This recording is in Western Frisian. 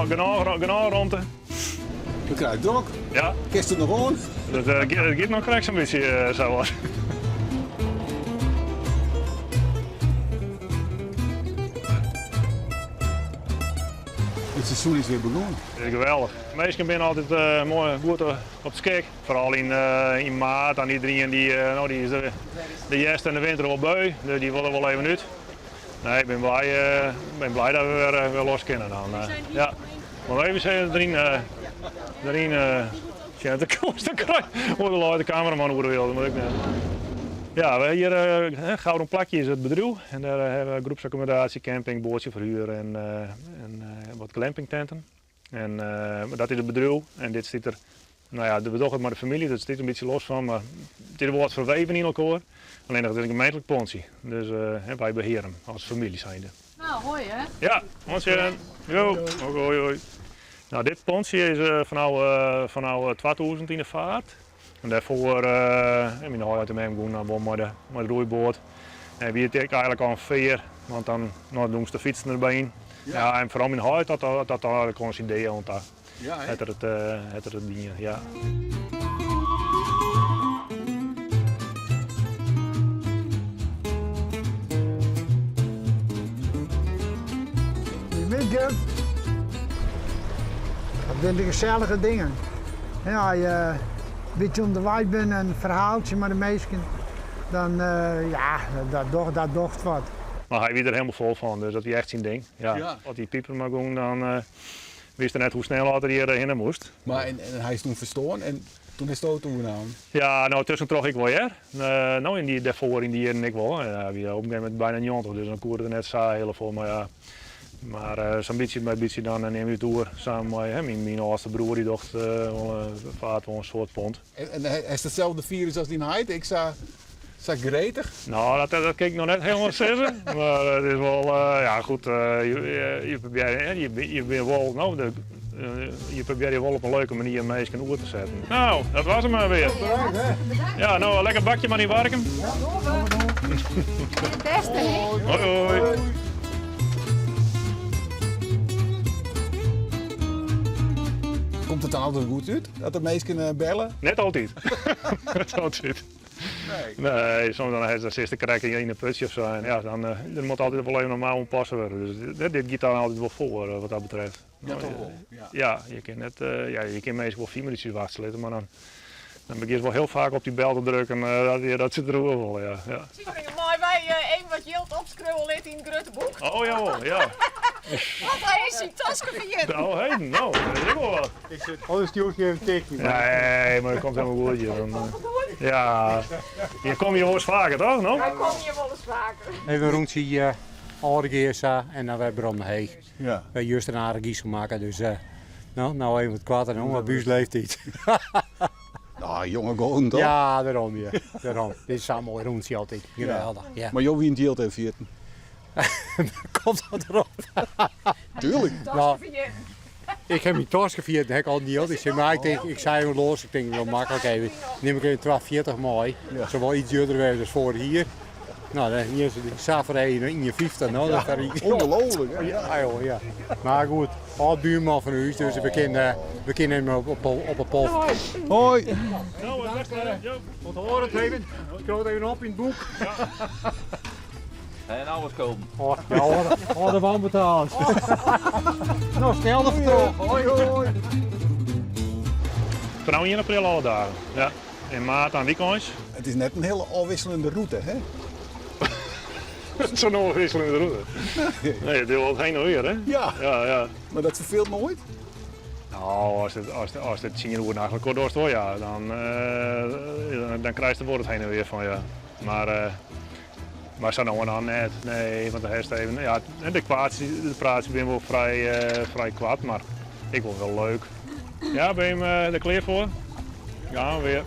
Genôch, genôch, genôch romte. We krije drok. Ja. Kinst it noch oan? Dat giet noch krekt sa'n bytsje sa wat. It seizoen is wer begûn. Geweldich. Minsken binne altyd moai goed op 't skik. Foaral yn maart, dan iderien dy, no, dy is de hjerst en de winter wol beu, dus dy wolle wol even út. Nee, ik bin blij, bin blij dat we wer, wer los kinne dan. Ja. Mar even sjen deryn, deryn sjen te krijen. Oer de leit de kameraman oer de wil, dat moat ik net. Ja, we hjir Gouden Plakje is it bedriuw en dêr hawwe we groepsaccommodatie, camping, boatsjeferhuur en, en wat glampingtenten. En dat is it bedriuw en dit stiet der, no ja, we dogge it mei de famylje, dat stiet der in bytsje los fan, mar it is wol wat ferweven yn elkoar. Allinnich it is in gemeentlik pontsje, dus wy beheare him as famylje zijnde. No, hoi hè. Ja, oant sjen. Jo, hoi hoi. No, dit pontsje is fanôf, fanôf 2000 yn de faart. En dêrfoar, myn heit en mem gûn dan wol mei de, mei de roeiboat. En wie it ek eigenlik al in fear, want dan no, doe de fytsen derby yn. Ja. Ja, en foaral myn heit hat dat, dat eigenlik oan syn dea oan ta. Ja, hè? Het er it, het er it dien, ja. Goeiemiddei. Dat binne de gesellige dingen. Ja, as je in bytsje ûnderweis binne en in ferhaaltsje mei de minsken, dan ja, dat docht, dat docht wat. Mar hy wie der hielendal fol fan, dus dat wie echt syn ding. Ja. Ja. As dy piper mar gong, dan wist er net hoe snel oft er hjir hinne moast. Mar en, en hy is toen ferstoarn en toen is it oernaam? Ja, no tuskentroch ek wol hear. No yn dy, dêrfoar yn dy jierren ek wol. Ja, hy wie op in gegeven momint byna 90, dus dan koe er net sa hiele folle, mar ja. Mar sa'n bytsje by bytsje dan nimme je it oer samen mei hè, myn, myn âldste broer dy docht wol faart wol in soad pont. En, en hast itselde firus as dyn heit, ek sa, sa gretich? No, dat, dat kin ik noch net hielendal sizze. Mar it is wol, ja goed, je, je probearje, je, je binne wol, no, de, je probearje wol op in leuke manier minsken oer te setten. No, dat was 'm mar wer. Ja, no, lekker bakje mar yn Warkum. Het beste, hè? Hoi, hoi. Komt it dan altyd goed út dat de minsken belle? Net altyd. Net altyd. Nee. Nee, soms dan hast dan sitst krekt yn in putsje of sa en ja, dan der moat altyd wol even normaal oanpasse wurde. Dus dit, dit giet dan altyd wol foar wat dat betreft. Ja, toch wol. Ja. Ja, je kin net, ja, je kin minsken wol 5 minútsjes wachtsje litte, mar dan, dan begjinst wol hiel faak op dy bel te drukken dat, dat se deroer wolle, ja. Ja. Mei wy even wat jild opskriuwe litte yn it grutte boek? Oh jawol, ja. Want hy is syn taske ferjitten. Oh heden, no, dat is ek wol wat. Ik sit, anders stjoer ik even in tikje. Nee, mar dat komt hielendal goed. Hier. Dan, Goed. ja, je komme hjir wolris faker, toch? No? Wy komme hjir wolris faker. Even in rûntsje uh, Aldegea sa en dan wer werom nei Heech. Ja. Wy juster in aardich giesel makke, dus uh, no, no even wat koarter, no, op ús leeftiid. Nou, jonge goden toch? Ja, dêrom, ja. Dêrom. Dit is sa'n moai rûntsje altyd. Geweldich. Ja. Mar jo wiene it jild even ferjitten. Komt dat derop? Tuurlijk. Nou, ik ha myn taske ferjitten, ha ik al jild. Ik sei, mar ik tink, ik sei even los, ik tink wel maklik even. Nim ik even 2,40 mei. Ja. Sil wol iets duurder wêze as foarich jier. No, dan hier se sa foar 1,50. No, dat is Ongelooflijk, hè? Ja, joh, ja. Maar goed, âld buurman fan ús, dus we kinne, we kinne him op, op, op 'e pof. Hoi. No, best, jo. Onthoor het even. Skriuw it even op yn it boek. En nou wat skulden. Oh, ja, oh, de wan betaald. No, snel de vertrok. Hoi, hoi. Fanôf 1 april alle dagen. Ja. In maart dan wykeins. It is net in hiele ôfwisseljende rûte, hè? Sa'n ôfwisseljende rûte. Nee, it is wol hinne en wer, hè? Ja. Ja, ja. Mar dat ferfeelt noait? No, as it, as, as it tsien oere nachts elkoar dochst wol, ja, dan, uh, dan krijst der wol it hinne en wer fan, ja. Mar, uh, mar sa no en dan net, nee, want dan hast even, ja, de kwaatsjes, de praatsjes binne wol frij, uh, frij koart, mar ek wol wel leuk. Ja, bin je der klear foar? Gaan we weer.